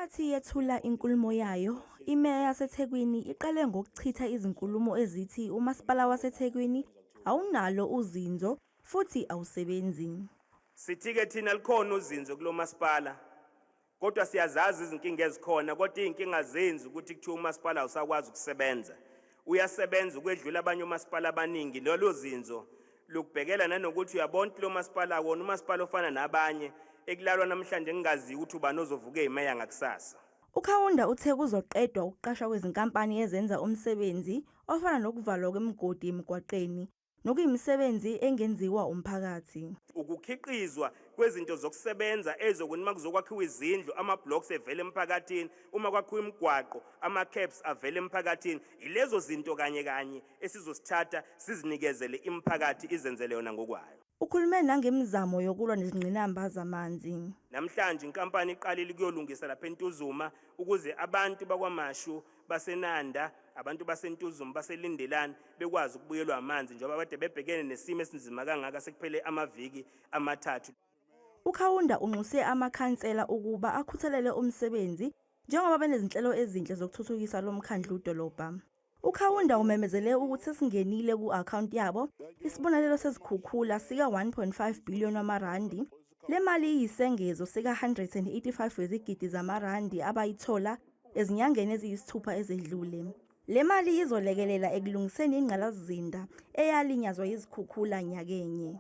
Ngesikhathi yethula inkulumo yayo, iMeya yaseThekwini iqale ngokuchitha izinkulumo ezithi umasipala waseThekwini awunalo uzinzo futhi awusebenzi. Sithi-ke thina likhona uzinzo kulo masipala, kodwa siyazazi izinkinga ezikhona, kodwa iy'nkinga zenzi ukuthi kuthiwa umasipala awusakwazi ukusebenza. Uyasebenza ukwedlula abanye omasipala abaningi. Lolo zinzo lukubhekela nanokuthi uyabona ukuthi lo masipala wona umasipala ofana nabanye ekulalwa namhlanje kungaziwa ukuthi ubani ozovuka eyimeya ngakusasa. UKaunda uthe kuzoqedwa ukuqashwa kwezinkampani ezenza umsebenzi ofana nokuvalwa kwemigodi emigwaqeni, nokuyimisebenzi engenziwa umphakathi. Ukukhiqizwa kwezinto zokusebenza ezokuthi uma kuzokwakhiwa izindlu, ama-blocks evele emphakathini, uma kwakhiwa imigwaqo, ama-caps avele emphakathini. Ilezo zinto kanye kanye esizosithatha sizinikezele imiphakathi izenzele yona ngokwayo. Ukhulume nangemizamo yokulwa nezingqinamba zamanzi. Namhlanje inkampani iqalile ukuyolungisa lapha eNtuzuma ukuze abantu bakwaMashu, baseNanda, abantu baseNtuzuma, baseLindelani bekwazi ukubuyelwa amanzi njengoba kade bebhekene nesimo esinzima kangaka sekuphele amaviki amathathu. UKaunda unxuse amakhansela ukuba akhuthalele umsebenzi njengoba benezinhlelo ezinhle zokuthuthukisa lo mkhandlu-dolobha. UKaunda umemezele ukuthi sesingenile ku-akhawunti yabo isibonelelo sezikhukhula sika-1.5 billion wamarandi. Le mali iyisengezo sika-185 wezigidi zamarandi abayithola ezinyangeni eziyisithupha ezedlule. Le mali izolekelela ekulungiseni ingqalasizinda eyalinyazwa yizikhukhula nyakenye.